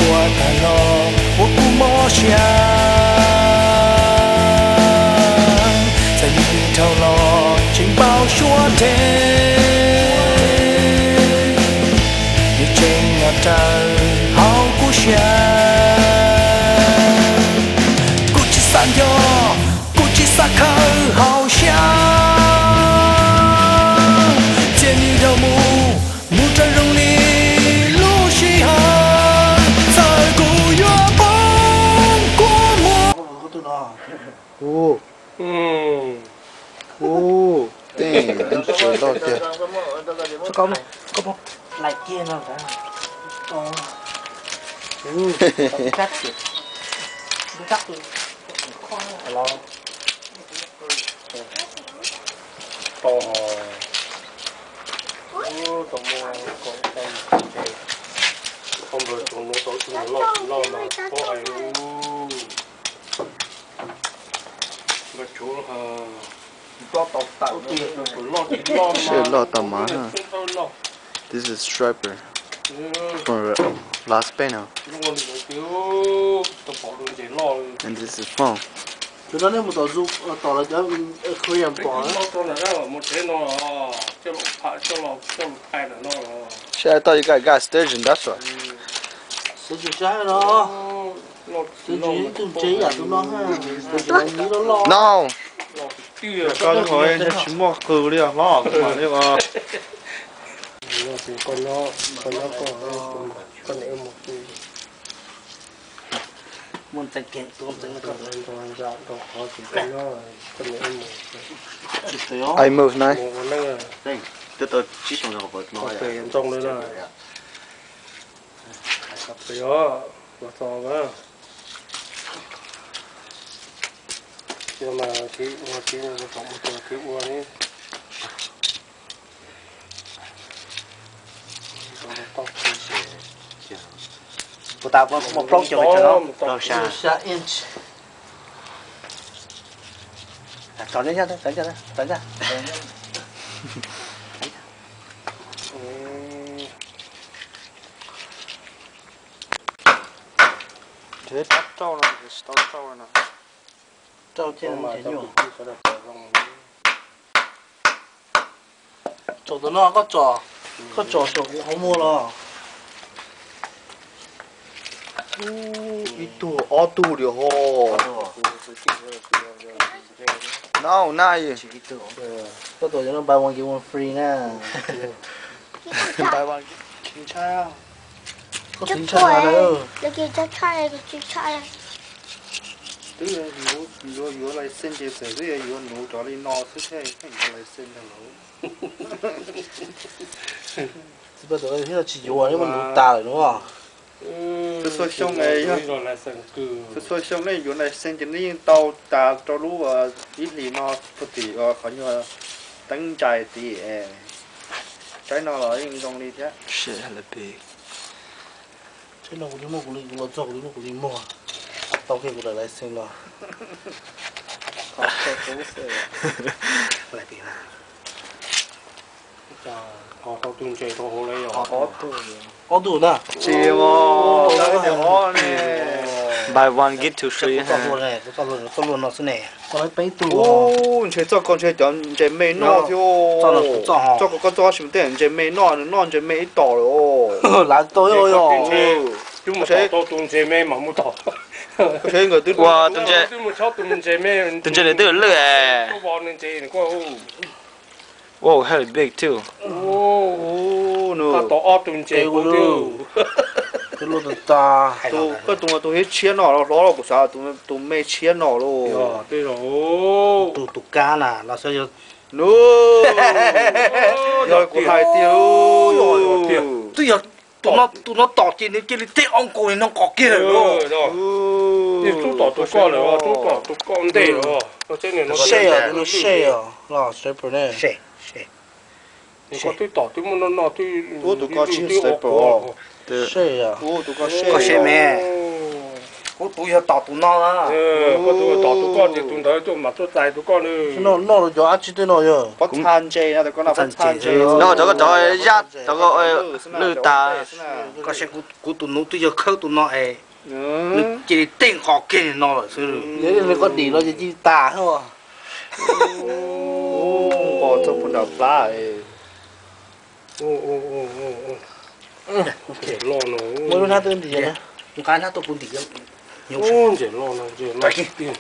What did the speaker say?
Ua tag los ua kuv mob siab, txawm nws dhau los tseem npau suav dheev, nws tseem nyob raws hauv kuv siab. Kuv tsis xav nco, kuv tsis xav khawb hauv siab, cia nws dhau mus, mus raws zoo li lub sij hawm, txawm kuv yuav poob kua muag. Ub, ub, tej tsev loj tiag. Tau ho, tau muaj kom tau ces, tau npawg tau nuav tau tug loj tsis loj mas paub hais. Npawg tsuv, tau tau tawm, loj tsis loj mas paub hais. Sij loj tau mas na. This is striper from Las Vegas. And this is phone. Tus no nej mus tom zoo, tom lawv cov Korean pom. Said I thought you got, got station, that's why. Station saib no. Station ib tug ntse ib yam tus no ha. Station loj loj. No. Koj lub hauv tsis muaj qws li os hlob, kuv mam li ua. I move nice. Twb tau tsib xyoo no. Ua mas kev ua, kev ua li. Puas tas muaj plaub caug pes tsawg no? Plaub xya inch. Tso ntsia, tso ntsia, tso ntsia. Rau cia nyuam. Tsom tus no koj tsom, koj tsom saum kuv qhov muag los. Ib tug ob tug li ho. No, nice. Koj tua cov no buy one get one free na. Buy one get, ntshai. Koj tiv ntshai lawm. Twb yuav, yuav license ces txawm twb yuav yuav nuv cov li no xwb thiaj yuav license ntag lauj. Tsis paub tus thiab tsis yuav, yuav muab nuv tas lawm no. Txhua txhua xyoo, txhua txhua xyoo nej yuav license ces nej yeej tau tas rau lub ib hlis no puag tim qhov nyuag teeb ntsais tid. Tsaib no los yeej zoo li thiab. Tsaib no kuv twb muaj kuv li, kuv los txog kuv twb muaj kuv li muag. Tau kiag kuv daim license los. Ob tug na. Tsis, buy one get two free. Kuv txoj hlua no xwb ne. Koj lawv peb tug. Ntshe txoj koj ntshe cov ntses me noj thiab. Txoj koj txoj sim tej ntses me noj, nws noj ntses me ib tom lawm. Lav tau yog. Tus ntses me mas mus tom. Ua tus ntses, tus ntses nws twb lwj. Wow, hell big too. Koj tus, koj tus hiab tshiab no los hlob los kuv xav tus me tshiab no lauj. Tus, tus kab na los xyov yog. Nws, yog kuv hais tiag. Twb yog tus no tom ces nws cia li tib ob kaus li no qos kiag lawm. Twb tom tus koj lawm, twb tom tus koj ntej lawm. Seb os, tus no seb os, los seb pom ne. Koj twb tom twb muaj noj noj twb. Ub, tus koj tsib seb pom. Seb os. Ub, tus koj seb. Koj seb me. Kuv tus yog tom tus no. Koj tus tom tus koj ces tus ntawd tuaj mam tuaj txais tus koj nws. No, no los cov dab tsi tej no yog? Pob txha ntses no, cov koj cov zaj cov lwj tas. Koj saib kuv tus nuv twb yog khawb tus no es, nws cia li tej nqos kiag li no lawm xwb. Nws koj dim los ces cia li tas xwb. Nqos txog puag nram plab. Muab lub hnab tuaj ntim. Nqa hnab tuaj kuv ntim. Ntses loj no, ntses loj tiag.